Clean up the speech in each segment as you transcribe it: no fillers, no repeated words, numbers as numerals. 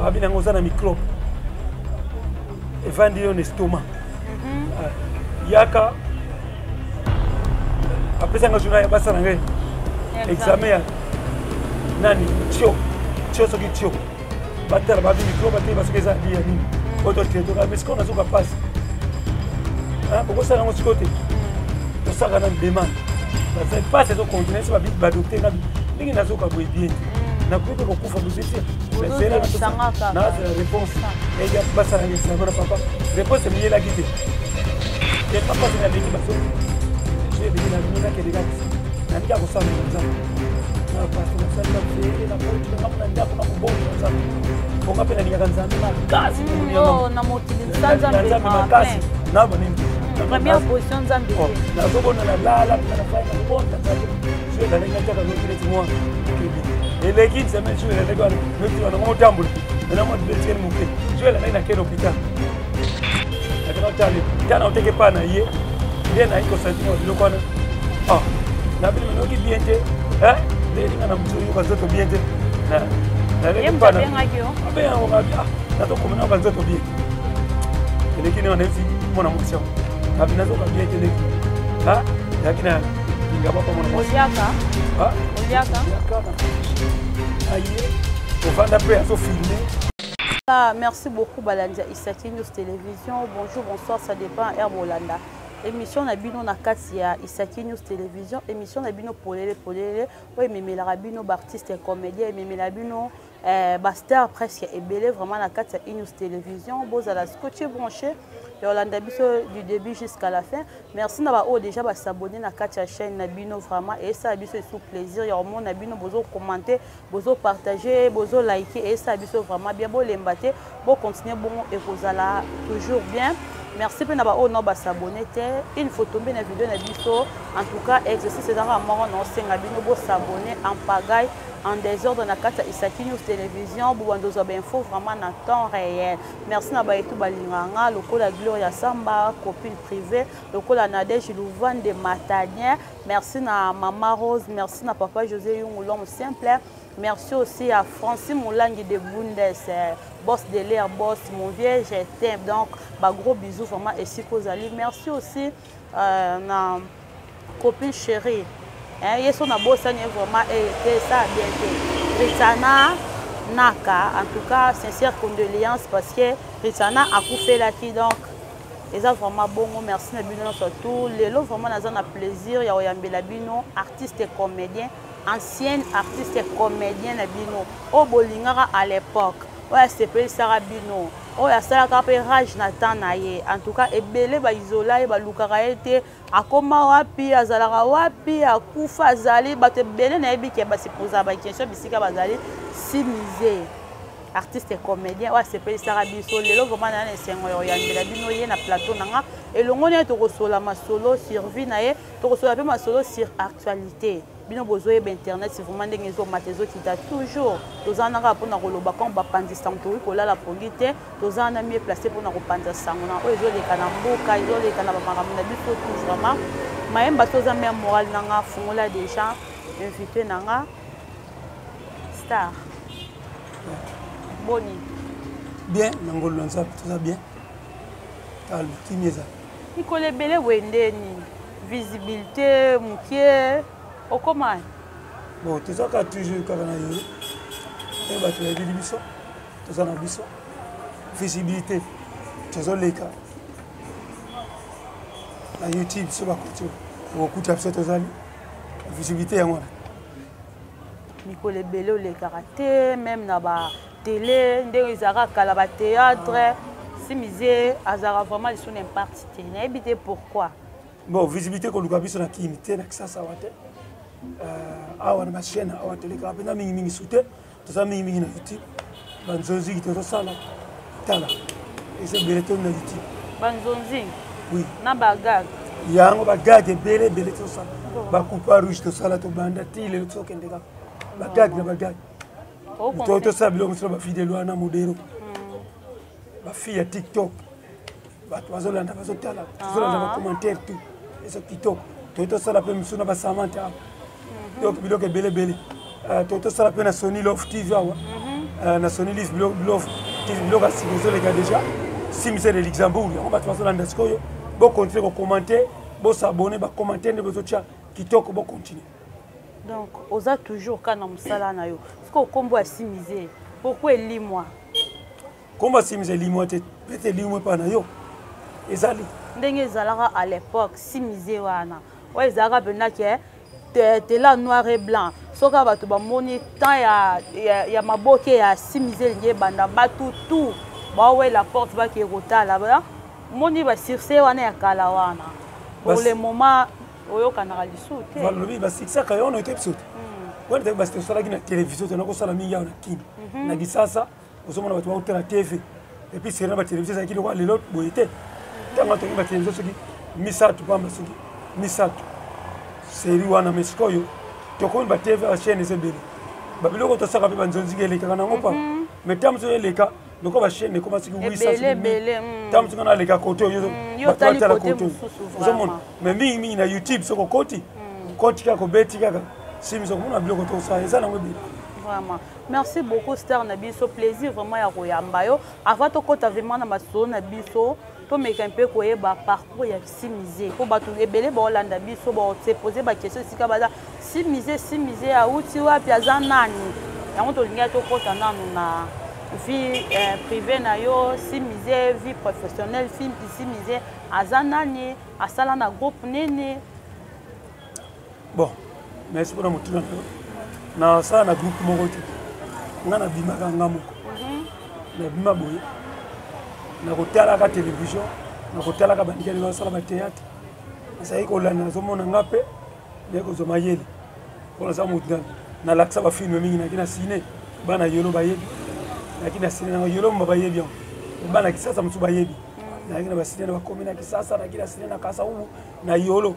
Babi nango oza na microbe evandi yo na estomac. Yaka apesanga journal ya basala ngai examen ya nani tio tio soki tio batala babi microbe te basoki eza bi ya nini oyo totraite mais sikoyo nazoka mpasi bokosala yango sikoyo te. Tosalaka nani demande, mpasi ezocontinue so badocteur nga ndenge nazoka boye bien te, nakoki mpe kokufa bozeti. Nazela réponse eya basalaka examen na papa, réponse emiyelaki te te. Papa soki aleki baso so ebele nabimi nakende kaka nalingi akosala na Nzambe na pasto nasali na veye na koti nanga na ndako na kobonga Nzambe bonga mpe nalingaka Nzambe makasi. Na mokili. Nzambe makasi na banini. Première position Nzambe. Nazobona na lala mpe na fai na kobonda Nzambe so ezalaki natiaka noki neti mwana kebi eleki semaine so elalaki wana noki wana ngo otambola ena mwa etikeli moke so elalaki na kende hôpital nakenda otale tana oteke pa na ye nde nayi kosantima biloko wana nabini noki bien te ndelinga na mosu oyoka nzoto bien te naleki pa na abengango ngabi nazokoma nayoka nzoto bien eleki ndenge nayebisi mwana mwasi yango ngabi nazoka bien te ndeki yaki na lingaba pa mwana mwasi. Aye ovanda mpe azofilme. Ah, merci beaucoup balandi ya Isaki News Télévision. Bonjour, bonsoir, ça dépend heure bolanda. Émission na bino na kati ya Isaki News Télévision, émission na bino polele polele, oyo ememelaka bino ba artiste comédien, ememela bino ba star presque ebele vraiment na kati ya News Télévision. Bozala scotché branché ya olanda biso du début jusqu'à la fin. Merci na ba oyo déjà ba s'abonner na kati ya chaîne na bino vraiment et ça biso esu plaisir ya omona bino bozo commenter, bozo partager, bozo liker et ça biso vraiment bien. Bolemba te, bo continuer bongo ekozala toujours bien. Merci mpe na baoyo nao basabone te. Une fois tombe na video na biso, en tout cas exercice ezaka moko na osenga bino bosabone en pagaille, en désordre na kati ya Isaki News Télévision, bobanda ozwa bainfo vraiment na temps réel. Merci na bayetu balingaka nga lokola Gloria Samba, copine privée, lokola Nadège Louvande Matadien. Merci na Mama Rose, merci na Papa José Yungu, l'homme simple. Merci aussi à Francis Moulangi de Bundes, boss de l'air, boss, mon vieux, je t'aime. Donc, bah, gros bisous vraiment et si kozali. Merci aussi na copine chérie. Hein, yeso na bosani vraiment et ça a bien été. Ritana Naka, en tout cas, sincère condoléances parce que Ritana a coupé la qui donc eza vraiment bongo. Merci na bino nyonso tout lelo vraiment naza na plaisir ya koyambela bino artiste et comédien, ancien artiste et comédien na bino oyo bolingaka à l'époque, oyo asepelisaka bino, oyo asalaka mpe rage na temps na ye. En tout cas ebele baizola ye, balukaka ye te akoma wapi, azalaka wapi, akufa, azali bato ebele nayebi ke basipozaka baquestion bisika bazali. Simize, artiste et comédien oyo asepelisaka biso, lelo vraiment na esengo ya koyambela bino ye na plateau na nga elongo na ye. Tokosola masolo sur vie na ye, tokosola mpe masolo sur actualité. Bino bozoyeba internet vraiment ndenge ezomata ezokita toujours. Toza na kaka mpona koloba comme bapanzi sango, tokoki kolala pongi te. Toza na mieux placé mpona kopanza sango na oyo ezoleka na mboka, ezoleka na bamakambo na biso tout vraiment. Mayemba toza mare moral na nga fungola déjà invité na nga star. Boni? Bien, na ngolu na Nzambe toza bien, calme, kimi eza. Mikolo ebele boye ndeni visibilité mokie, okoma? Bon, toza kaka toujours kaka na ye e bato bayebili biso, toza na biso visibilité, tozoleka na YouTube so bakoti okokuta biso tozali visibilité yango wana. Mikolo ebele olekaka te même na batele ndenge ezalaka kala, bathéâtre. Simize azalaka vraiment lisu na impact te, nayebi te pourquoi. Bon, visibilité koluka biso na kini te, na Kisasa awa te, awa na bachaîne awa tolekaka mpenza mingimingi su te. Toza mingimingi na YouTube, banzonzingi tozosala, tala eza ebele to na YouTube. Banzonzingi? Oui. Na bagag? Yango bagag ebele ebele tozosala, bacoupa rouge tosala, tobanda ti lelo tozokende kaka bagag na bagag. Tosala biloko mosusu na bafidele wana modero, bafille ya TikTok, bato bazolanda, bazotala, tozolanda bacommentaire tout eza kitoko. Toyi tosala mpe mosusu na basamante awa, donc biloko ebele ebele. Toyi tosala mpe na Sony Love TV awa. Na Sony Live biloko ya sika ezoleka déjà. Simise de Luxembourg, yango bato bazolanda sikoyo. Bocontinue kocommente, bosabone, bacommentaire nde bozotya kitoko, bocontinue. Donc oza toujours ka na mosala na yo. Sikoyo nkombo ya Simize pourquoi elimwa? Nkombo ya Simize elimwa te, pete elimwa epa na yo ezali ndenge ezalaka à l'époque. Simize wana oyo ezalaka mpenza ke tela noir et blanc, soki bato bamoni temps ya maboke ya Simize elingi ebanda, bato tout bawela porte bakee kotala. Moni basuccès wana ya kala wana, pour le moment oyokanaka lisusu te. Balobi basuccès yo wana ete biso te wana te. Basi tosalaki na télévision, tona kosala mingi awa na Kini, na Kisasa. Ozomona bato bakotala TV et puis seri na batelevizio ezalaki lokola lelo boye te. Ntango tongi batelevizio soki misato pamba, soki misato seri wana. Mais sikoyo tokomi batv, bachaîne eza ebele, babiloko tosaka mpe banzonzinga elekaka nango pa. Mais ntango mosusu eleka lokola bachaîne ekoma soki 800, ntango mosusu naleka kote oyo, bato batala kote oyo, ozomona. Mais mingimingi na YouTube, soki okoti okoti kaka, obeti kaka Simize, okomona biloko tosala eza nango ebele. Vraiment, merci beaucoup, star na biso. Plaisir vraiment ya koyamba yo. Avant tokɔta vraiment na masolo na biso, tomeka mpe koyeba parcours ya Simize, mpo bato ebele baolanda biso base pose baquestion esika baza: Simize, Simize awuti wapi, aza nani? Yango tolingi tokɔta nanu na vie privée na yo, Simize, vie professionnelle. Simize aza nani? Asala na groupe nini? Bon, merci mpona motuna na yo. Nasala na groupe moko te. Nga nabimaka nga moko. Nabima boye, nakotalaka télévision, nakotalaka bandikani basala bathéâtre, nazalaki kolanda, nazomona nga mpe naye kozwa mayele mpo naza motu nalakisa bafilme mingi. Naki na ciné, bana Yolo bayebi. Naki na ciné nango Yolo mba bayebi yango, bana Kisasa mosusu bayebi. Nayaki na baciné na bakomi na Kisasa, naki na ciné na Kasavubu, na Yolo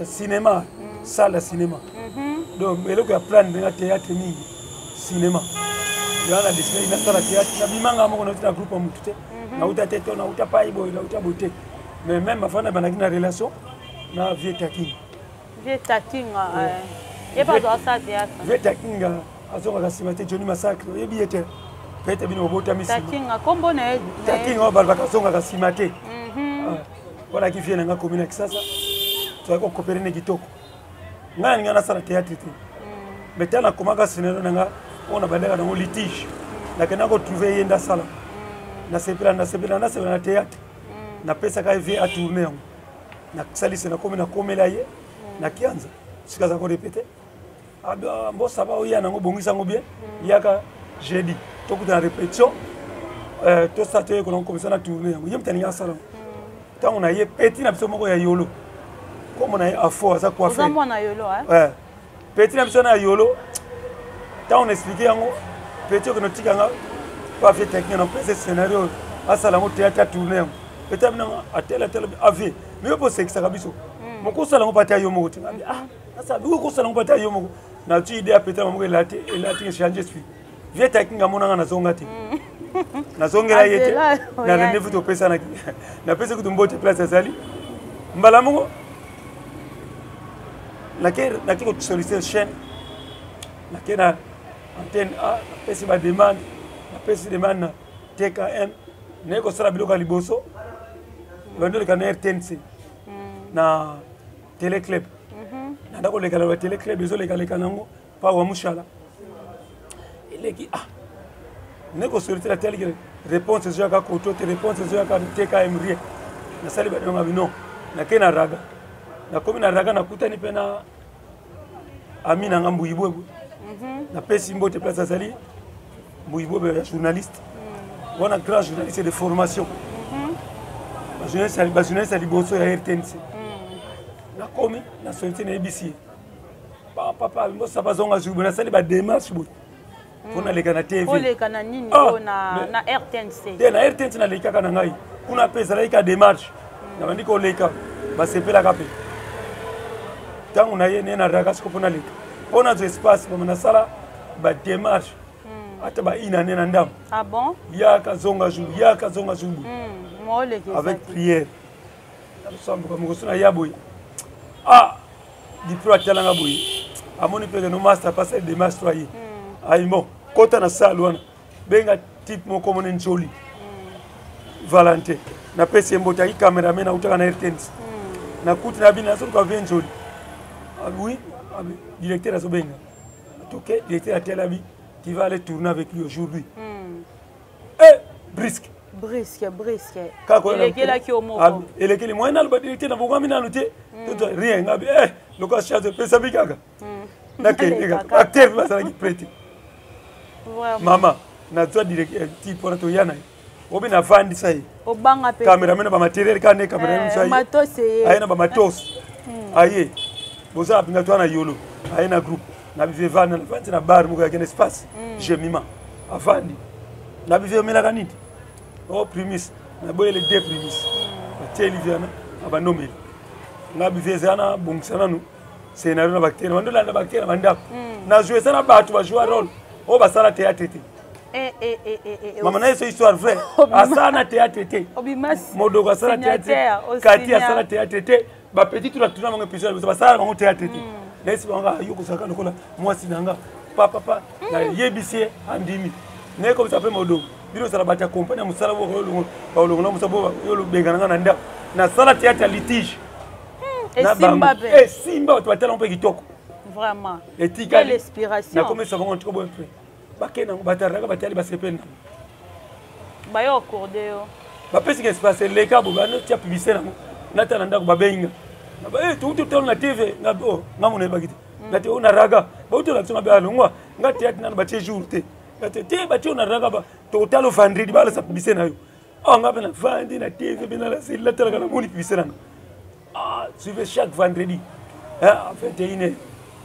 cinéma, salle ya cinéma. Donc eloko ya plan ndenge théâtre mingi, cinéma yango na décide nasala théâtre. Nabimanga moko, nauti na groupe ya motu te, nauta te to nauta pai boye, nauta boye te. Mais même afana bandaki na relation na vieux Takinga. Vieux Takinga, ye mpe azwaka théâtre. Vieux Takinga azongaka nsima te. Johnny Massacre, oyebi ye te, peut-être bino bobotami. Takinga kombo na ye. Takinga oyo balobaka azongaka nsima te. Wana ki vieux na nga komi na Kisasa, tozalaki kokopere ne kitoko. Ngai nalinga nasala théâtre te, mais ntango nakomaka scénario na nga oyo nabandaka nango litige, nakenda kotrouve ye nde asala. Nasepela, nasepela, nasepela na théâtre. Napesaka ye vieux atourne yango. Nasalisi, nakomi, nakomela ye na Kianza sika aza korépéter. Mbosaba oya nango, bongisa yango bien, yaka jeudi tokuta na répétition, tosala, toyekola komisa na tourne yango. Ye moto alingi asala. Ntango na ye petit na biso moko ya Yolo, kombo na ye Afo, aza coiffeur, petit na biso na ya Yolo. Ntango na expliqué yango, petit okende otikanga pa vieux technique, na pese scénario, asala yango théâtre, atourne yango. Petit abinanga atele atele avie mais yo mpo osekisaka biso, moko osala yango pati ya yo moko te. Ah, asala biko kosala yango pati ya yo moko. Nazwi idée ya petit moko, elati elati, change esprit. Vieux Takinga amonanga, nazonga te, nazongela ye te. Na rendez-vous topesanaki, napesi kutu mbote place azali. Mbala moko nake kosollicite chaîne, nake na antenne A, napesi bademande, napesi demande na TKM. Naye kosala biloko ya liboso bandi oleka na RTNC, na Télé Club. Nanda koleka na batélé club, ezolekaleka nango pa wa mushala eleki. Ah, ne kosolite na teliki, réponse ezoyaka koto te, réponse ezoyaka TKM, rien. Nasali badonga bino, nake na Raga. Nakomi na Raga, nakutani mpe na ami na nga Mbuyibwebwe. Napesi mbote place azali, Mbuyibwebwe ya journaliste wana, grand journaliste de formation, bajournaliste ya liboso ya RTNC. Nakomi na solite, nayebisi ye: papa mbosa bazonga jour boye, nasali badémarche boye mpo naleka na TV. Oleka na nini? Oyo na RTNC? Te, na RTNC nalekaka na ngai kuna mpe, ezalaki ka démarche. Nabandi koleka, basepelaka mpe. Ntango na ye naye na Raka siko mpo naleka, mpo nazwa espace mama, nasala badémarche ata ba une année na ndambo. Ah bon? Yaka zonga jour, yaka zonga jour boye, avec prière nakosambuka mokoso na ya boye. Ah, diplo atalanga boye, amoni mpe no master apasa démarche to aye ayi bon. Kota na salle wana, benga type moko mone Njoli Valentin. Napesi ye mbote, aki cameraman autaka na RTNC. Nakuti na bino nazoluka vie Njoli. Ah, oui, ah, directeur azobenga. Ok, directeur atela bi, tu vas aller tourner avec lui aujourd'hui. Eh, brisque. Brisque, brisque. Elekelaki yo moko. Ah, elekeli moyen naloba directeur na bongwami nanu te. Toto rien ngabi eh lokola chasse epesami kaka. Nakende kaka. Acteur mpe bazalaki prete. Mama, nazwa directeur ti mpona toya na ye. Obi navandisa ye. Obanga pe. Cameraman na ba matériel kaka nde cameraman mosusu aye. Matos ye. Aye na ba matos. Aye. Boza apinga to na yolo. Aye na groupe. Na bive vanda na vandi na bar moko ya kene espace. Jemima. Avandi. Na bive omelaka nini? Oh primis. Na boyele deux primis. Batieli viana abanomeli. Nga bive eza na bongisa nanu scénario na bactère. Bando landa bactère na bandako. Na jouer ça na bato ba jouer rôle. Oyo basala théâtre te. Mama na ye so histoire vraie. Asala na théâtre te. Modoko asala théâtre. Kati asala théâtre te. Bapetit tuna tuna bango épisode biso basala bango théâtre te. Nayesi bango kaka yo kozalaka lokola mwasi na nga. Papa nayebisi ye andimi. Naye komisa mpe modoko. Bino ozala bato ya kompani ya mosala baolongola mosala bo yo lobengana nga na ndako. Nasala théâtre ya litige. Esimba mpe. Esimba bato batala mpe kitoko. Vraiment. Etikali. Quelle inspiration. Nakomisa bango ntiko boye mpe. Bakende yango bataraka batali basepeli nango. Bayo accordé yo. Bapesika espace eleka bo banotia publicité nango. Natala ndako babengi nga. Touti otala na TV nga oh nga mona yebaki te. Nga te na raga. Bauti na biso nga be alongwa. Nga théâtre nanu batie jour te. Nga te te batie na raga ba totala vendredi balasa publicité na yo. Oh nga pe na vandi na TV pe na la seli natalaka na moni publicité nanga. Ah, suivez chaque vendredi hein, à 21h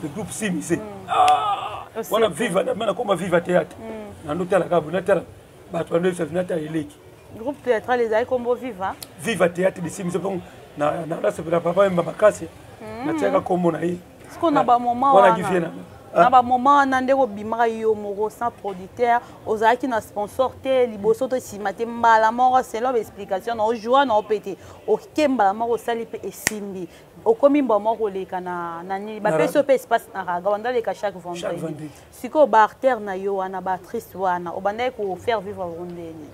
le groupe Simise. Ah, wana viva na mana koma viva théâtre. Na ndotala kabu natala bato bando natala eleki. Groupe théâtral ezali kombo Viva. Viva théâtre de Simise mpo na na nasepela papa yemba makasi. Natiaka kombo na ye. Siko na ba moment wana kifie na na ba moment wana ndenge obimaka yo moko sans producteur, ozalaki na sponsor te liboso to nsima te, mbala moko selon ba explication na ojoua na ope te, oke mbala moko osali mpe esimbi, okomi mbala moko koleka na na nini, bapesi yo mpe espace na raga wanda oleka chaque vendredi. Sikoyo ba acteur na yo wana, ba actrice wana, obandaki ko faire vivre bango ndeni?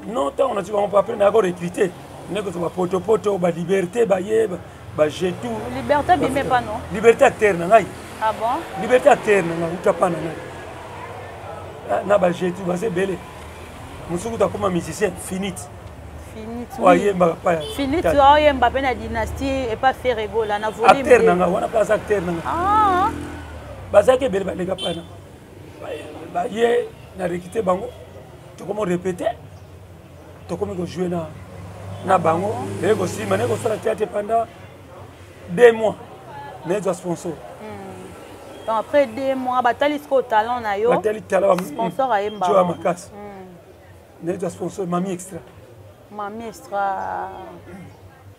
Non, ntango nazwi bango mpe après nayaka recruter ndenge kozwa bapotopoto baliberté baye bajetou. Liberté bime pa no? Liberté acteur na ngai. Ah bon? Liberté acteur na ngai uta pa na ngai na bajetou baza ebele. Mosusu kutu akoma musicien finite. Finite. Oyo ayembaka pa ya Finite, oyemba mpe na dynastie epa Ferre Gola na volume. Acteur na ngai wana mpe aza acteur na ngai. Ah. Bazalaki ebele baleka pana baye na recruter bango, tokomi répéter, tokomi kojouer na bango. Eye kosima naye kosala théâtre pendant 2 mois, nayezwa sponsor. Donc après 2 mois batali sikoyo talent na yo. Batali talent sponsor ayemba ya makasi. Nayezwa sponsor Mami Extra. Mami Extra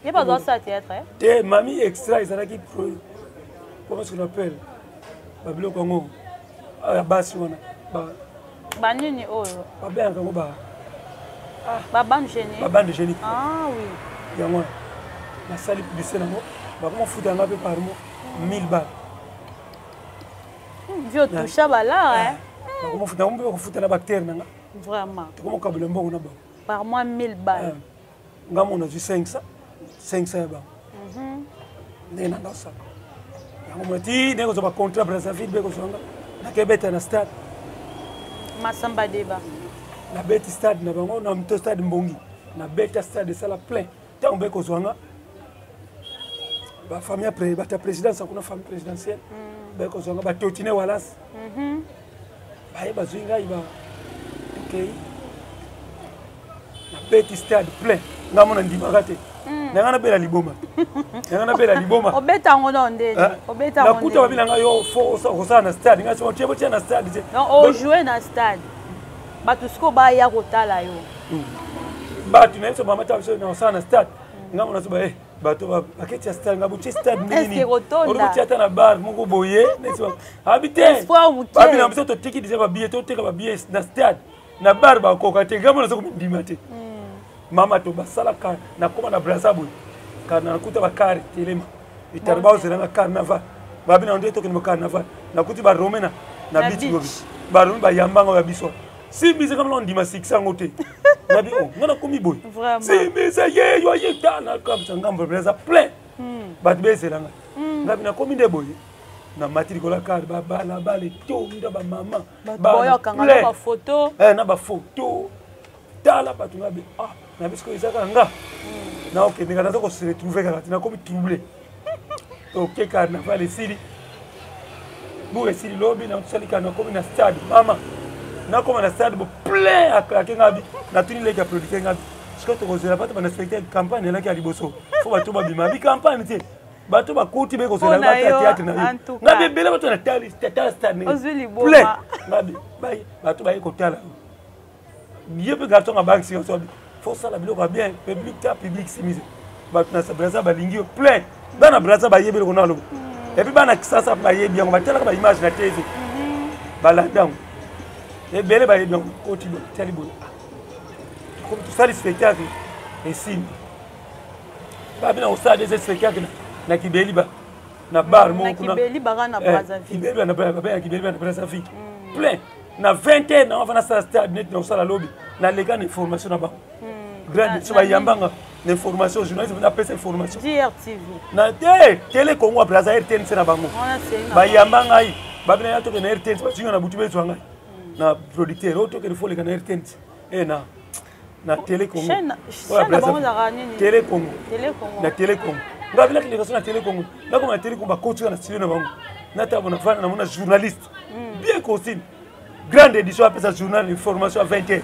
ye bazwa sala théâtre te? Mami Extra ezalaki, comment est-ce qu'on appelle babiloko yango ya basi wana? Banini oyo? Babengaka yango ba babande génique. Babande génique. Ah oui. Yango wana nasali publicité nango, bakoma futa yanga mpe par mois 1000 balles. Vi otoucha bala. Bakoma futa yango mpe bakofuta na bactère nanga. Vraiment. Tokoma kabela mbongo na bango. Par mois 1000 balles. Nga mo nazwi 500 500 ya bango ndenge nanga osala yango mona ti ndenge kozwa bacontrat Brazzaville mpe kozwanga nakebeta na stade. Masamba Deba. Nabeti stade na bango na mto stade Mbongi, nabeta stade esala plein. Ntango mpe kozwanga bafamille après bato ya présidence akuna, famille présidentielle baye kozwanga, batotine walas baye bazwi ngai ba tokei, nabeti stade plein. Nga mona ndimaka te, nanga nabela liboma, nanga nabela liboma. Obeta yango no ndeni? Obeta yango? Nakuta babi na ngai yo fo kosala na stade, ngai soki otie botia na stade te. Donc ojoue na stade, bato sikoyo baya kotala yo. Bato na biso mama ta biso na kosala na stade, nga mona so baye bato baketi ya stade, nga botie stade nini? Okotia ata na bar moko boye abi te. Babi na biso toteki deja babillet, toteka babillet na stade, na bar bakoka te. Nga mona soki mindima te. Mama to basalaka, nakóma na Braza boye, nakuta bakare telema etala baozelanga carnaval, babi na nde tokende carnaval, nakuti barome na beach bobi. Balobi bayambanga ya biso. Simbisa kama ndima succès yango te. Nabi oh, nga nakomi boye. Simbisa ye yo ye tana kabisa ngambo eza plein. Bato bezela nga. Ngabi nakomi nde boye. Na mati likolo ya kar babalabala etonda bamama na bafoto na bafoto tala bato ngabi ah na biso eza kaka nga naokende kaka naza kose retrouve kaka te nakomi trouble. Toke carnaval esili, bour esili, lobi natosali kaka nakomi na stade. Mama, nakoma na stade bo plein aklake. Ngabi natuni leki ya producteur, ngabi sikoyo tokozela bato bana spectacle. Campagne elaki ya liboso, fo bato babima bi campagne te, bato bakuti be kozela bato ya théâtre na yo. Ngabi ebele bato na tali tala stade plein. Ngabi bato baye kotala ye mpe garçon abangisi yo, sobi fosala biloko ya bien, public ta public simise bato na Braza balingi yo plein. Bana Braza bayebi eloko na aloba, et puis bana Kisasa bayebi yango, batelaka baimage na TV, balanda yango ebele, bayebi yango. Koti boye, tali boye, komi tosali spectacle esimbi, babi na kosala deuxième spectacle na Kibeli ba na bar moko kuna. Kibeli baka na Brazzaville. Kibeli na Kibeli ba na Brazzaville plein. Na 20 heures na wana sala stade neti na kosala lobi, naleka na information na bango grande so bayambanga na information, journaliste napesa information. GRTV. Na te, Télé Congo ya Braza, RTNC na bango bayamba ngai, babina ya toke na RTNC, batinga na butu bezwa ngai na producteur oyo tokende fo oleka na RTNC e na Télé Congo. Télé Congo, na Télé Congo ngai binaki lekaso na Télé Congo. Nakoma na Télé Congo, bakotika na studio na bango, natabo navanda, namona journaliste bien costume, grande édition, apesa journal information à 20 heures.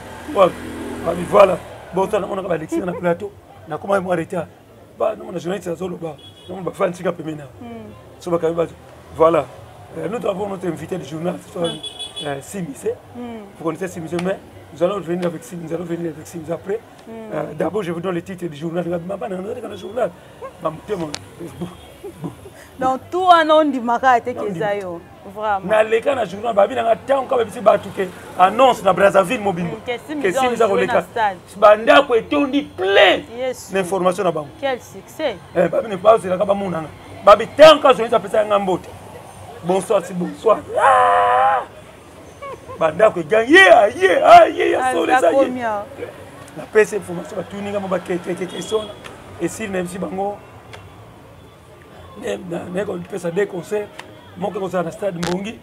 Babi voilà, bonsoir, namonaka balexika na plateau, nakoma mwa retard, namona journaliste azoloba, namona bafani sika pembeni na so bakangi bato. Voilà, nous avons notre invité du journal ce soir, Simise. Vous connaissez Simise, mais nous allons venir avec Simise, nous allons venir avec Simise après. D'abord, je vous donne le titre du journal. Mabana na journal bamotema. Donc tout wana ondimaka te ke eza yo vraiment? Naleka na journal, babi nanga ntango kaka babisi bato ke annonce na Brazzaville mobimba ke ke Simisa koleka, bandako etondi plein na information na bango. Quel succès! Babi bazelaka bamonana, babi ntango journaliste apesa yanga mbote, bonsoir si bonsoir. Ah! Bandako egangi ye aye aye ya solo eza ye. Napesi information, batuni nga mo bakekekestion esili, nayebisi bango naye kopesa deux concert, moko ekozala na stade Mbongi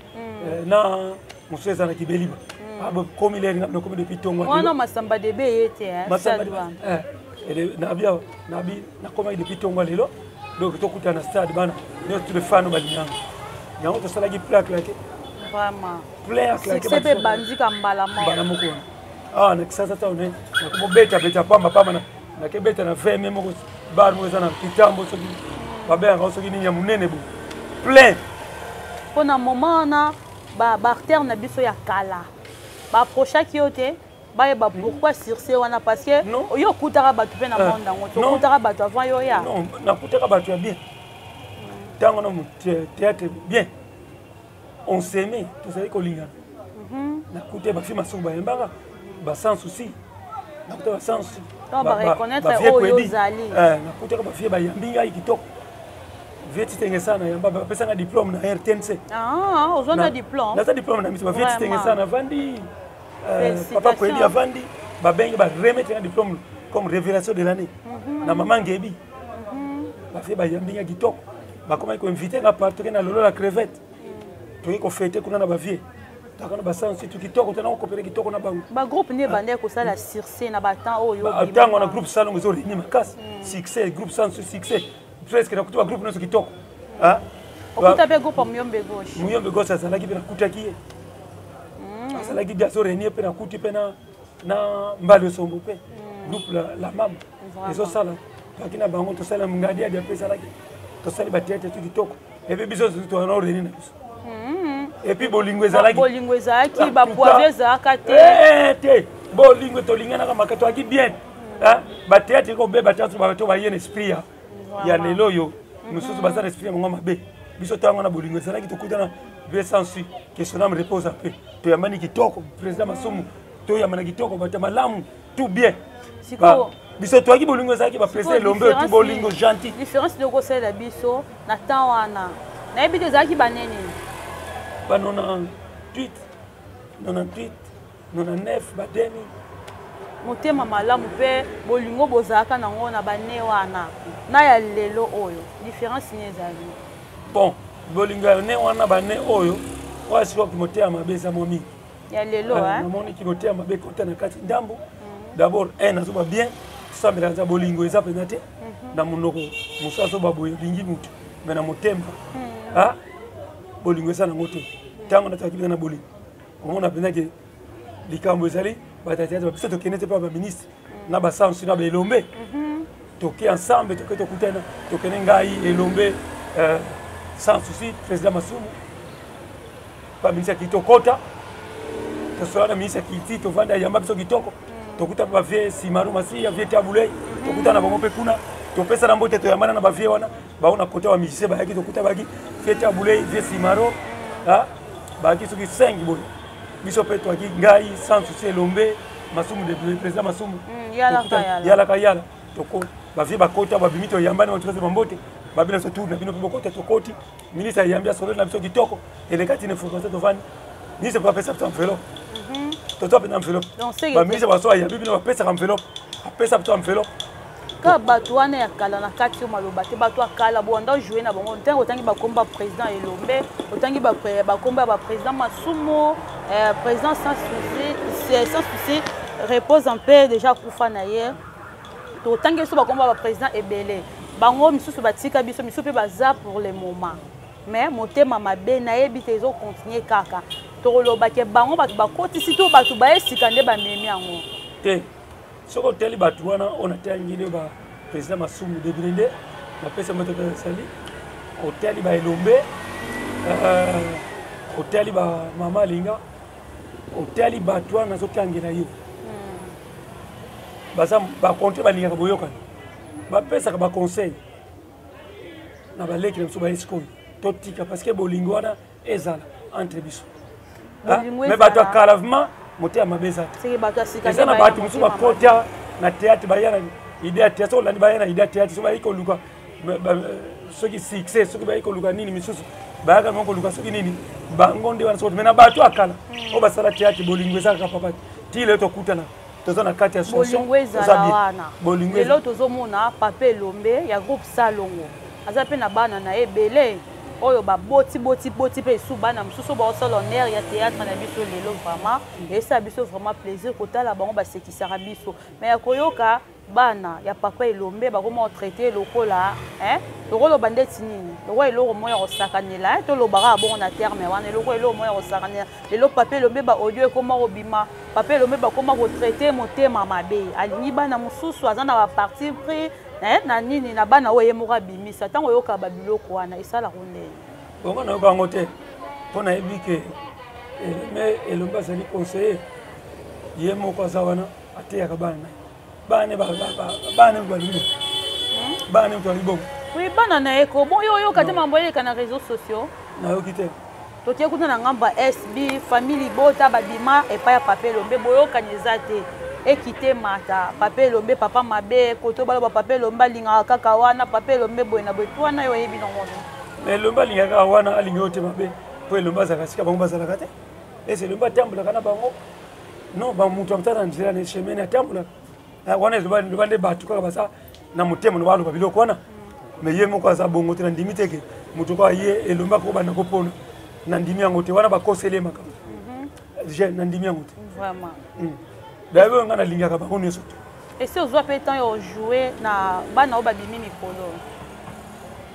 na mosusu eza na Kibeliba. Komi lere nga nakomi depuis tongo. Wana Masamba Debe ye te? Nabi awa, nabi nakomaki depuis tongo lelo, donc tokutana na stade, bana nyonso tous les fans balinganga yango, tosalaki plaque lake. Vraiment. Plein. Succès mpe bandika mbala moko. Mbala moko wana awa na Kisasa, ta one nakomobeta pamba pamba, nakebeta na 20 mai moko, bar moko eza na Kitambo, soki babengaka soki nini ya monene bo plein. Mpo na moment wana, baacteur na biso ya kala baapprochaki yo te bayeba pourquoi succès wana? Parce que yo okutaka bato mpe na monde yango, tokutaka bato avant yo ya. Non, nakutaka bato ya bien ntango na théâtre bien, on s'aimait, tozali kolingana. Nakuta bafilme masuku bayembaka ba Sans Souci, nakuta ba Sans Souci. Nakutaka bafie bayambi ngai kitoko, vie Titenge sana yamba, bapesanga diplôme na RTNC. Ozwa diplôme? Naza diplôme na miso. Bavie Titenge sana avandi, papa Kwedi avandi, babengi baremettre nga diplôme comme révélation de l'année na mama Ngebi. Bafie bayambi nga kitoko, bakomaki koinvite nga partout ke na Lolo la Crevette, toyei kofete kuna na bavie, toka na basansi tu kitoko, tona kokopele kitoko na bango. Bagroupe nde ebandaki kosala succès na batemps oyo? Ntango na groupe Salongo ezoréuni makasi succès, groupe Sans succès presque nakuti bagroupe nyonso kitoko. Okuta mpe groupe ya Muyombe Gauche? Muyombe Gauche azalaki mpe, nakutaki ye, azalaki bi azoréuni mpe, nakuti mpe na Mbali Osombo mpe groupe la mama ezosala, toaki na bango, tosala ngadi adi mpe ezalaki, tosali bathéâtre to kitoko, et puis biso toana oréuni na biso, et puis bolingo ezalaki. Bolingo ezalaki, bapoison ezalaka te? Te, bolingo tolinganaka maka, toaki bien. Bathéâtre ekobeba, théâtre bato baye na esprit ya lelo oyo, mosusu baza na esprit ya bango mabe. Biso ntango na bolingo ezalaki, tokutana vie Sans Souci, que son âme repose en paix, toyambani kitoko, président Masumu, toyambana kitoko, bato ya malamu, tout bien. Biso toyaki, bolingo ezalaki, baprésident Elombe, tout bolingo gentil. Différence nde okosalela biso na temps wana, nayebi te, ezalaki banene? Banona 8. 98, 99, ba 2000. Motema malamu mpe bolingo bozalaka nango na bane wana na ya lelo oyo, différence nini ezali? Bon, bolingo ya ne wana, bane oyo, oyo sikoyo motema mabe eza mwa mingi. Ya lelo. Namoni motema mabe ekota na kati ndambo. D'abord un, azoba bien, tosambelaka nza bolingo eza mpenza te na monoko. Mosu azoba boye, olingi motu, mais na motema bolingo eza nango te. Ntango nataki mpenza na bolingo, omona mpenza ke likambo ezali. Bato ya biso tokende te mpe baministre na basansu na baelombe, toke ensemble, toke tokutana, tokende ngai, Elombe, sans souci, président Masumu, baministre ya kitokota, tosola na ministre ya culture, tovanda, yamba biso kitoko. Tokuta mpe bavieux Simaro Masiya, vieux Tabulei, tokuta na bango mpe kuna, topesa na mbote, toyambana na bavieux wana. Bango na kota bamusicien bayaki, tokuta bayaki vieux Tabulei, vieux Simaro, bayaki soki 5 boye. Biso mpe toyaki, ngai, sans souci, Elombe, Masumu, de président Masumu, yalaka yala. Toko bavieux bakota, babimi, toyambani, batokasi bambote, babina biso tour na bino mpe bokota. Tokoti, ministre ayambi, asololi na biso kitoko, eleka tina information. Tovandi, ministre mpe apesa biso enveloppe, tozwa mpenza enveloppe. Baministre baso ayambi bino, bapesaka enveloppe, apesa biso enveloppe. Kaka bato wana ya kala na kati oyo maloba te, bato ya kala bowanda ojoue na bango. Ntango otangi bakomba président Elombe, otangi bakomba ya baprésident Masumu, président Sans Souci, Sans Souci repose en paix, déjà akufa na ye. Totangi biso bakomba baprésident ebele, bango misusu batika biso, misusu mpe baza pour le moment. Mais motema mabe, nayebi te, ezocontinue kaka. Tokoloba ke bango bato bakotisi to bato baye sika nde bamemi yango? Te, soki otali bato wana oyo natangi nde baprésident Masumu debile nde napesa moto mpe esali. Otali baelombe, otali bamama Alinga, otali bato wana nazotangela yo, baza bakontre, balingaka boyokani, bapesaka baconseil na baleki na biso baye sikoyo. Totika, parce que bolingo wana ezala entre biso. Mais bato ya kala vraiment motema mabe eza te. Eza na bato mosusu bakota na théâtre, baya na idée ya théâtre. Soki olandi, baya na idée ya théâtre, soki bayei koluka soki succès, soki bayei koluka nini, misusu bayaka bango koluka soki nini, bango nde wana. Soki mais na bato ya kala oyo basala théâtre, bolingo eza kaka papa ti lelo tokutana, toza na kati ya bolingo ezala wana. Lelo tozomona papa Elombe ya groupe Salongo aza mpe na bana na ye ebele oyo baboti boti boti mpe esu bana mosusu baosala honneur ya théâtre na biso lelo. Vraiment esala biso vraiment plaisir kotala bango, basekisaka biso. Mais ya koyoka bana ya papa Elombe bakoma kotraite lokola tokoloba ndeti nini, lokola eloko moko ya kosakanela, tolobaka bongo na terme wana, eloko eloko moko ya kosakanela. Lelo papa Elombe, baaudio ekoma kobima, papa Elombe bakoma kotraite motema mabe, alingi bana mosusu, aza na baparti pris na nini na bana oyo ye moko abimisa. Ntango oyoka babiloko wana, esalaka ndenge? Bongo nayoka yango te, mpo nayebi ke Elombe azali conseiller, ye moko aza wana, ateyaka bana na ye. Bana bana balingi bana moto ali bongo. Oui, bana na ye ko bon, yo oyoka te mambo eleka na réseaux sociaux? Nayoki te. Totie kuna na ngambo ya SB, famille libota babima epai ya papa Elombe, boyokani eza te, ekite mata papa Elombe, papa mabe koto baloba papa Elombe alingaka kaka wana, papa Elombe boye na boye. To wana yo oyebi nango? Mais Elombe alingaka kaka wana, alingi oyo te mabe, mpo Elombe azalaka sika bango bazalaka te. Ese Elombe atambolaka na bango? Non, bamoto amutala na nzela na chemin atambolaka wana, eloba nde bato kaka baza na motema na baloba biloko wana. Mais ye moko aza bongo te. Nandimi te ke moto kaka ye Elombe akobanda kopona, nandimi yango te. Wana bakoseli ye makambo, nandimi yango te. Daye oyo ngai nalingaka bango nyonso te. Esi ozwa mpe temps ya ojoue na bana oyo babimi mikolo?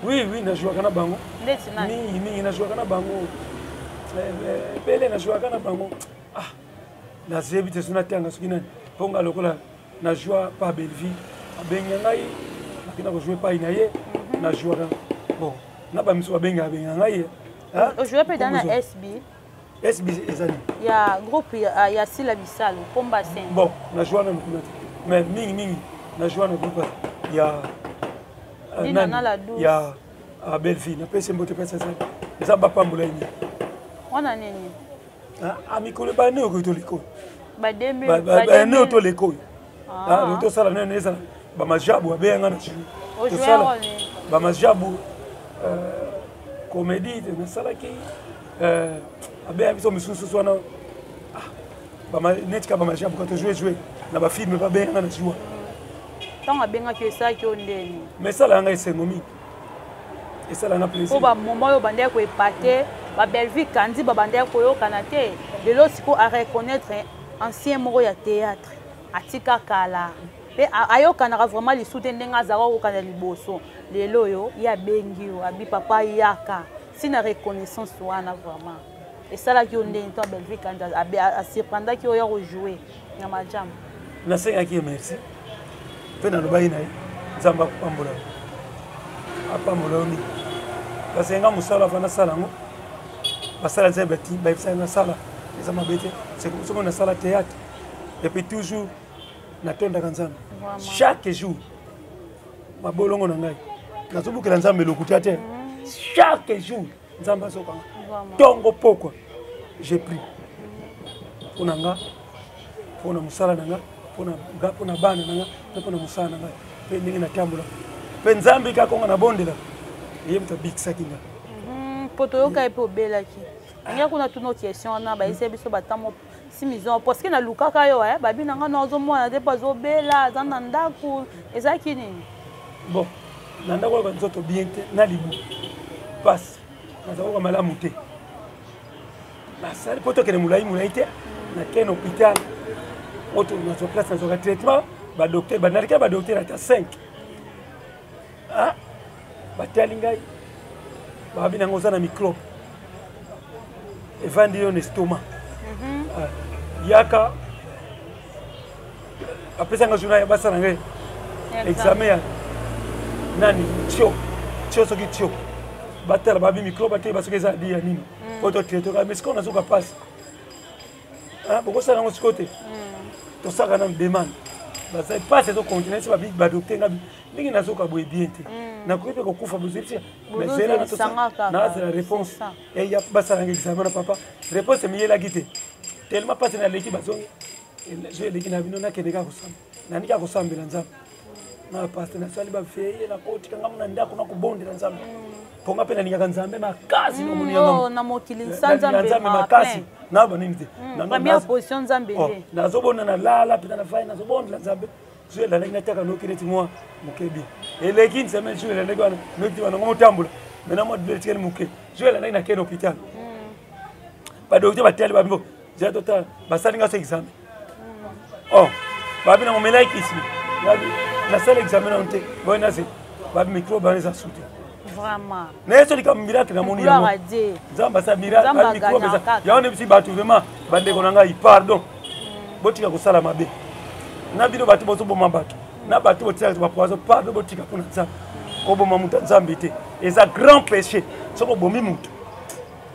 Oui, najouaka na bango. Ndeti nani? Mingi mingi najouaka na bango, ebele najouaka na bango. Ah, nazebi te so natanga soki nani, mpo nga lokola najoua pa Bellevie, abenga ngai, nakenda kojoue pai na ye, najouaka. Bon, na bamiso babengaka benga ngai. Ojoue mpe da na SB? SB eza nini? Ya groupe ya Sila Bisalo, Komba Sen. Bon, najoua nano kuna te, mais mingi mingi najoua na groupe ya nani, ya Bellevie. Napesi mbote, pesa eza bapambola ye mingi. Wana nini? Mikolo bane okoki toleka oyo, bane oyo toleka oyo, tosala nene ezala bamajabu, abeyanga na jeu, tosala bamajabu, comédie nasalaki, abeya biso misusu wana. Ah, neti kaka bamagie abuka tojoue joue na bafilme babenganga na joua. Ntango abengaki yo, esalaki yo ndeni? Mais esalaka ngai esengo mingi, esalaka nga plaisir. Mpo bamoment oyo bandaki koepate babellevue kandi, babandaki koyokana te. Lelo sikoyo areconnaître ancien moko ya théâtre atika kala mpe ayokanaka vraiment lisu te ndenge azalaka kokana liboso. Lelo oyo ye abengi yo, abi papa yaka ntina reconnaissance wana, vraiment esalaki yo ndenge to Bellevue kandi asurprendaki oyo ya kojoue na majamu? Nasengaki ye merci mpe nalobaki na ye Nzambe akopambola yo, apambola yo mingi, parce nga mosala afa nasala yango, basala nzambe bayebisaki nasala, eza mabe te. Soki nasala théâtre et puis toujours natondaka Nzambe chaque jour, mabolongo na ngai nazobukela Nzambe lokuta te. Chaque jour Nzambe azokanga ntongo pokwa, je prie mpo na nga, mpo na mosala na nga, mpo na bana na nga mpe mpo na mosala na ngai mpe ndenge natambola mpe Nzambe kaka onga nabondela, ye moto abikisaki nga. Mpo toyoka ye mpe obelaki ndenge kuna, tuna question wana bayebisa biso batamo si maison, parce que nalukaka yo, babi na nga na ozomona te mpo azobela, aza na ndako. Ezalaki nini? Bon, na ndako oyoka nzoto bien te, na libu pasi, nazakoka malamu te. Nasali mpo tokende molai molai te, nakende hôpital oyo nazwa place, nazwaka traitement. Badocteur banalika, badocteur ata 5 batali ngai, babi nango oza na microbe evandi yo na estomac. Yaka, apesanga journal ya basala ngai examen ya nani, tio tio, soki tio batala, babi microbe ate basoki eza di ya nini po totraite kaka. Mais sikoyo nazoka mpasi, bokosala yango sikoyo te. Tosalaka nanu demande, bazali mpasi ezocontinue si badocteur ngabi ndenge nazoka boye bien te, nakoki mpe kokufa. Bozebisi nazela réponse eya basalanga examen na papa, réponse emiyelaki te tellement mpasi naleki. Bazongi jo eleki na bino, nakende kaka kosamba, nandi kaka kosambela Nzambe na paste, nasali baveye, nakotika ngambo na ndako, nakobondela Nzambe mpo nga mpe nalingaka Nzambe makasi. Nomoni na mokili Nzambe makasi naloba nini te. Première position Nzambe nde. Nazobonda, nalala mpenza, nafai, nazobondela Nzambe. Jour elandaki nataka noki neti mwa moke bien, eleki une semaine, jour elandaki wana noki wana ngo motambola maintenant, mwa douleur etikali moke. Jour elandaki nakende hôpital, badocteur batali, babimbo zela totala, basali nga so examen. Oh, babi na momelaki kisi, babi nasala examen nano te, boye nase babi microbe wana eza su te. Vraiment. Naye so likambo miracle namoni yango, Nzambe asala miracle, microbe eza yango. Nebisi bato vraiment, bandeko na ngai, pardon, botika kosala mabe na bino. Bato bozoboma bato na bato botiaka bapoison, pardon, botika mpona Nzambe. Koboma moto ya Nzambe te, eza grand péché. Soki obomi moto,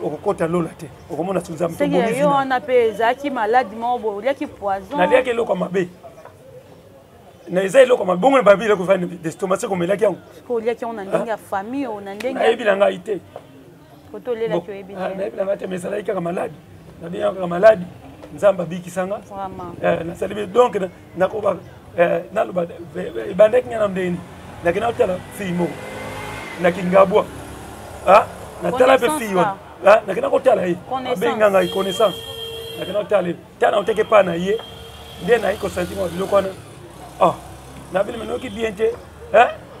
okokota lola te, okomona so Nzambe. Yo wana mpe ezalaki maladi moko boye, oliaki poison? Naliaki eloko ya mabe, na eza eloko mabe bongo na babi eloko efandi d'estomac, se komelaki yango. Oliaki yango na ndenge ya famille o na ndenge? Nayebi na ngai te. Kote olelaki oyebi te? Nayebi na ngai te, mais ezalaki kaka maladi, nabengaka kaka maladi, Nzambe abikisanga. Nasali donc nakoba naloba ebandaki ngai na ndeni nakenda kotala fille moko na Kingabwa, natala mpe fille wana, nakenda kotala ye, abenga ngai connaissance, nakenda kotala ye, tala oteke epai na ye nde nayi kosanti mwa biloko wana. Ah, nabini menoki bien te,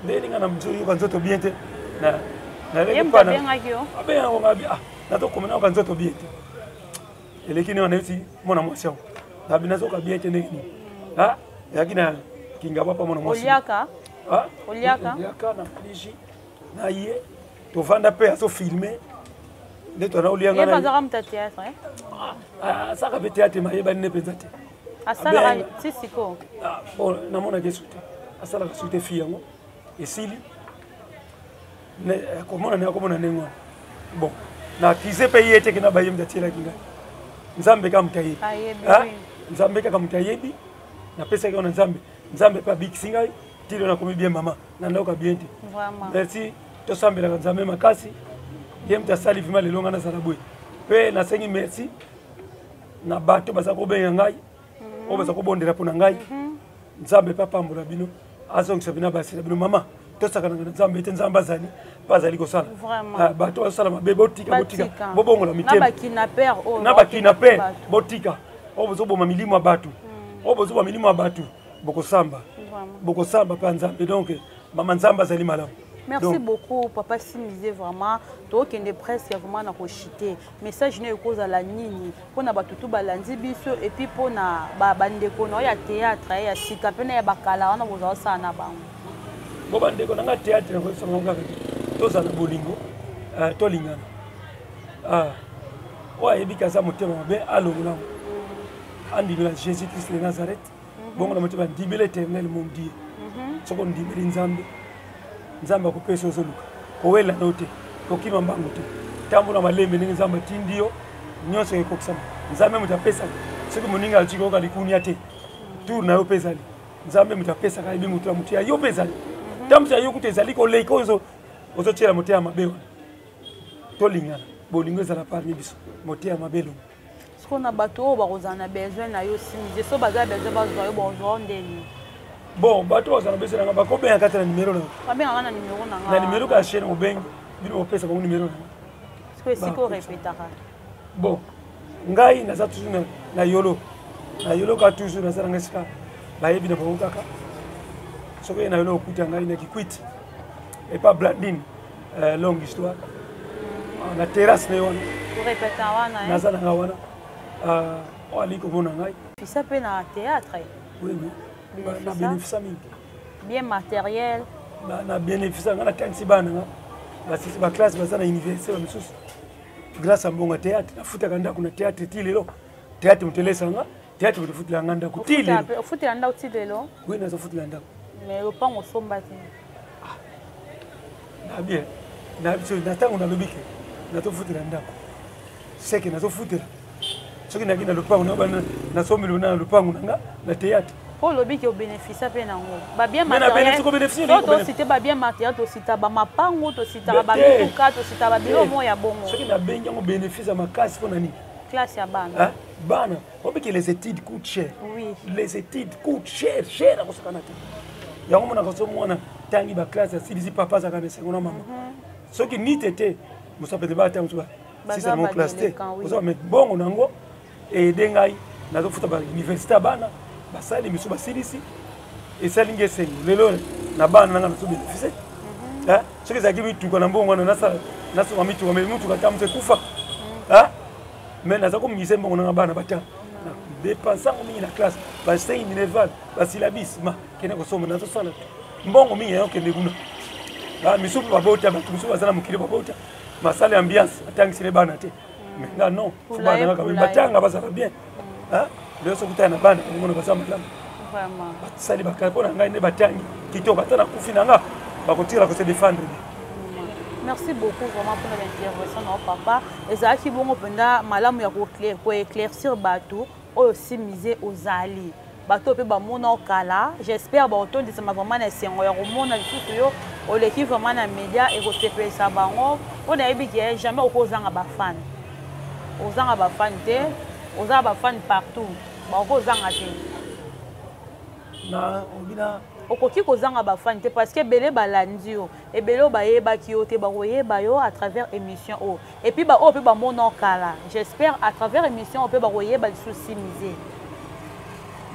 nde ninga na yoka nzoto bien te, naleki epai abenga ngabi, ah, nazokoma nayoka nzoto bien te, eleki nde wana neti mwana mwasi yango nabi nazoka bien te ndenge nini ezalaki na Kingabwa pa mwana mwasi. Oliaka? Oliaka? Oliaka na pligi na ye, tovanda mpe azofilme nde twana olianga. Azalaka moto ya théâtre? Asalaka mpe théâtre, mayebani ne mpenza te. Asalaka ti sikoyo? Bon, namonaki esu te, asalaka su te. Fille yango esili komona ndenge akomona ndenge wana. Bon, na accuse mpe ye teke na baye moto atielaki ngai, Nzambe kaka moto ayebi, Nzambe kaka moto ayebi. Napesaki wana Nzambe, Nzambe mpe abikisi ngai tilo nakomi bien. Mama na ndakoka bien te. Merci, tosambelaka Nzambe makasi, ye moto asali vraiment lelo ngai nazala boye. Mpe nasengi merci na bato baza kobenga ngai, oyo baza kobondela mpo na ngai. Nzambe mpe apambola bino, azongisa bino basi na bino mama. Tosakanaka na Nzambe te, Nzambe azali mpe azali kosala. Ah, bato bazosala mabe, botika, botika, bobongola mitema. Na bakidnapper, botika. Oyo bozoboma milimo ya bato, oyo bozoboma milimo ya bato, bokosamba, bokosamba mpe ya Nzambe. Donc mama, Nzambe azali malamu. Merci donc beaucoup, papa Simize. Vraiment tokende presque vraiment na kochite. Message na ekozala nini mpona bato tu balandi biso, et puis mpona bandeko na oyo ya théâtre ya sika mpe na ya bakala wana bozala osala na bango? Bo bandeko na nga théâtre, nakoyebisaka kaka te, tozala na bolingo, tolingana. Oyo ayebi ke aza motema mabe, alongolango, andimela Jésus Christ de Nazareth. Bongo na motema, ndimela Éternel mon Dieu. Soki ondimeli Nzambe, Nzambe akopesa. Ozoluka kowela no te, kokima mbangu te, tambola malembe ndenge Nzambe atindi yo, nyonso ekokisama. Nzambe moto apesaka. Soki moninga atiki oyoka likunia te, tour na yo mpe ezali. Nzambe moto apesaka, ayebi moto ya moto ya yo mpe ezali. Ntango ya yo kutu ezali koleka oyo ozotiela motema mabe wana. Tolingana, bolingo ezala parmi biso, motema mabe elongo. Sikoyo na bato oyo bakozala na besoin na yo, Simize, so baza besoin bazwa yo, bazwa yo ndeni? Bon, bato bazala na besoin nanga, bakobenga kati na numero na Babengaka na numero na nga. Na numero kaka chaîne, obengi bino, bopesa bango numero nanga. Sikoyo esika orepetaka? Bon, ngai naza toujours na Yolo, na Yolo kaka toujours. Naza nanga esika bayebi na bango kaka. Soki oye na Yolo, okuta ngai na Kikwiti epa Blandine, longue histoire, na terrasse na ye wana. Orepeta wana? Naza nanga wana. Oyo alingi komona ngai. Fisa mpe na théâtre? Oui, na bénéfice mingi. Bien matériel? Na bénéfice. Nga natangisi bana nga, basisi baclasse, baza na université bamisusu grâce ya mbongo ya théâtre. Nafutaka ndako na théâtre ti lelo. Théâtre moto elesanga, théâtre moto efutela nga ndako ti lelo. Ofutela ndako ti lelo? Oui, nazofutela ndako. Mais lopango osomba te? Na bien na biso na ntango nalobi ke nazofutela ndako, seke nazofutela. Soki naki na lopango, nasombeli na lopango na nga na théâtre. Mpo olobi ke obénéficia mpe nango babien matériel, tosite babien matériel, tosita bamapango, tositaka bamituka, tositaka babilo mo ya bongo. Soki nabengi yango bénéfice ya makasi, mpo na nini? Classe ya bana. Bana obiki, les études coûtent cher. Les études coûtent cher, cher akosakana te. Yango monaka so mwana tangi baclasse, asilisi, papa azalaka na esengo na mama. Soki nite te, mosape te, bata mosu basisa nango classe te, oza me bongo nango eede ngai nazofuta bauniversité ya bana. Basali misu, basilisi, esali nge esengo. Lelo na bana nanga nazo bénéfice. Soki ezalaki mituka na mbongo wana, nasomba mituka, me mituka ata mosu ekufa. Mais naza komise mbongo nanga, bana bata dépense yango mingi na classe, basengi minerval, basyllabus, ma kende kosomba, nazosala mbongo mingi yayo kende kuna. Misusu mpe babota, bato mosusu baza na mokili, babota masala ya ambiance, atangisile bana te. Mais nga non, fo bana nga quand batanga, bazala bien. Lelo soki otala na bana, omona baza malamu, basali bakala mpo na ngai nde batangi kitoko. Ata nakufi na nga, bakotikala kose défendre bien. Merci beaucoup vraiment mpona baintervention na yo, papa. Ezalaki bongo mpenza malamu ya koéclaircir bato oyo Simize ozali. Bato mpe bamona okala, j'espère baotondisama vraiment na esengo ya komona lisusu yo oleki vraiment na média. Ekosepelisa bango mpo nayebi ke jamais okozanga bafan, ozanga bafan te, oza bafan partout, bakozanga te. Na obina. Okoki kozanga bafani te, parce que ebele balandi yo, ebele oyo bayebaki yo te bakoyeba yo à travers émission oyo. Et puis baoyo mpe bamona okala, j'espère à travers émission oyo mpe bakoyeba lisusu Simize.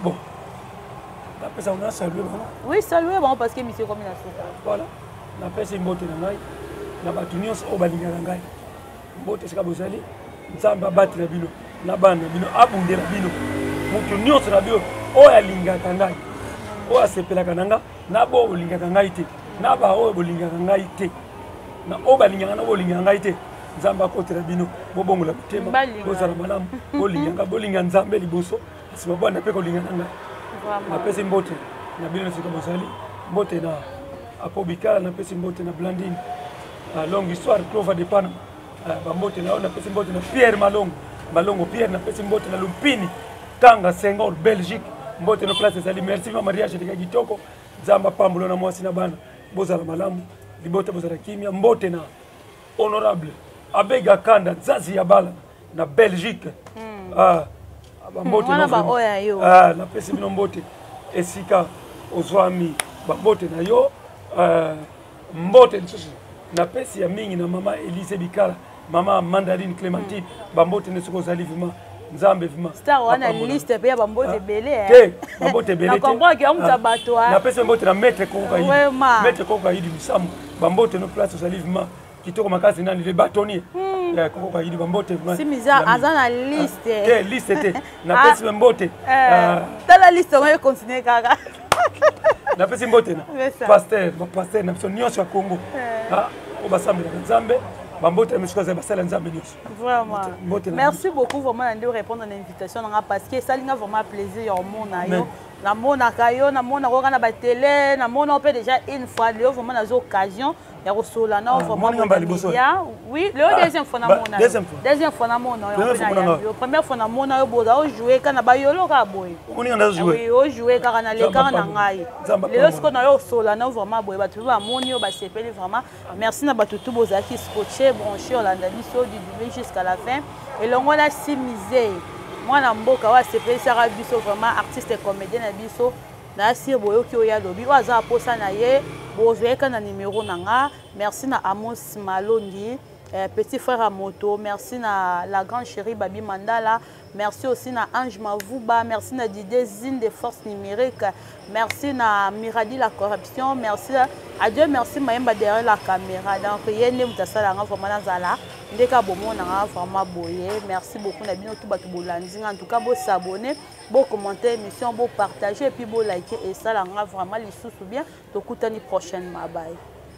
Bon, napesa na salue bango. Oui, salue bango, parce que émission ekomi na suka. Voilà, napesi mbote na ngai na bato nyonso oyo balingaka ngai. Mbote esika bozali, Nzambe abatela bino na bana na bino, abundela bino. Moto nyonso na bino oyo alingaka ngai, oyo asepelaka na nga, na bo bolingaka ngai te, na baoyo bolingaka ngai te, na oyo balingaka na bolingaka ngai te, Nzambe akotela bino, bobongola mitema, bozala malamu, bolingaka, bolinga Nzambe liboso, nsima bwana mpe kolinga na ngai. Napesi mbote na bino esika bozali, mbote na Apo Bikala, napesi mbote na Blandine, longue histoire, Clova de Panama, bambote na yo. Napesi mbote na Pierre Malongo, Malongo Pierre, napesi mbote na Lumpini Kanga Senghor, Belgique, mbote no place ezali. Merci ma mariage eleka kitoko, Nzambe apambola na mwasi na bana, bozala malamu, libota bozala kimia. Mbote na honorable Abega Kanda Nzazi ya bala na Belgique. Ah, bambote. Ah, napesi bino mbote esika ozwami, bambote na yo. Mbote lisusu napesi ya mingi na mama Elise Bikala, mama Mandaline Clémentine, bambote nde soki ozali vraiment, Nzambe vraiment. Star wana, liste mpe ya bambote ebele. Te, bambote ebele. Te, comprendre ke amuta bato. Napesi mbote na maître Koko Kaidi, maître Koko Kaidi Misamu, bambote no place ozali vraiment, kitoko makasi. Nani le bâtonnier Koko Kaidi, bambote. Simiza aza na liste. Te, liste te, napesi mbote. Tala liste yango, econtinue kaka. Napesi mbote na pasteur, bapasteur na biso nyonso ya Congo oyo basambelaka Nzambe, bambote na biso, azali basala Nzambe nyonso. Vraiment, merci beaucoup vraiment na nde répondre na invitation nanga, parce que esalinga vraiment plaisir ya omona yo. Namonaka yo, namonaka kaka na batele, namona mpe déjà une fois. Lelo vraiment nazwa occasion ya kosolola na vraiment. Oui, lelo deuxième fois namona yo, deuxième fois namona yo. Première fois namona yo, boza ojoue kaka na bayolo kaka boye, ojoue kaka na lekaka na ngai. Lelo sikoyo na yo osolola na vraiment boye, bato mpe bamoni yo, basepeli vraiment. Merci na bato tu bozalaki scotché, branché, olanda biso du début jusqu'à la fin elongo na Simize, mwana mboka oyo asepelisaka biso vraiment, artiste comédien na biso. Nayasir boyoki oyo alobi, oyo aza aposa na ye, bozwayeka na numero na nga. Merci na Amos Malongi, petit frère à moto. Merci na la grande chérie Babi Mandala. Merci aussi na Ange Mavouba. Merci na Didier Zine de Force Numérique. Merci na Miradi la corruption. Merci à Dieu, merci Mayemba derrière la caméra. Donc ye nde moto asalanga vraiment nazala ndeka bomonanga vraiment boye. Merci beaucoup na bino tu bato bolandi nga. En tout cas, bosabonner, bocommenter émission, bopartager et puis bolike, esalanga vraiment lisusu bien. Tokutani prochainement, bye.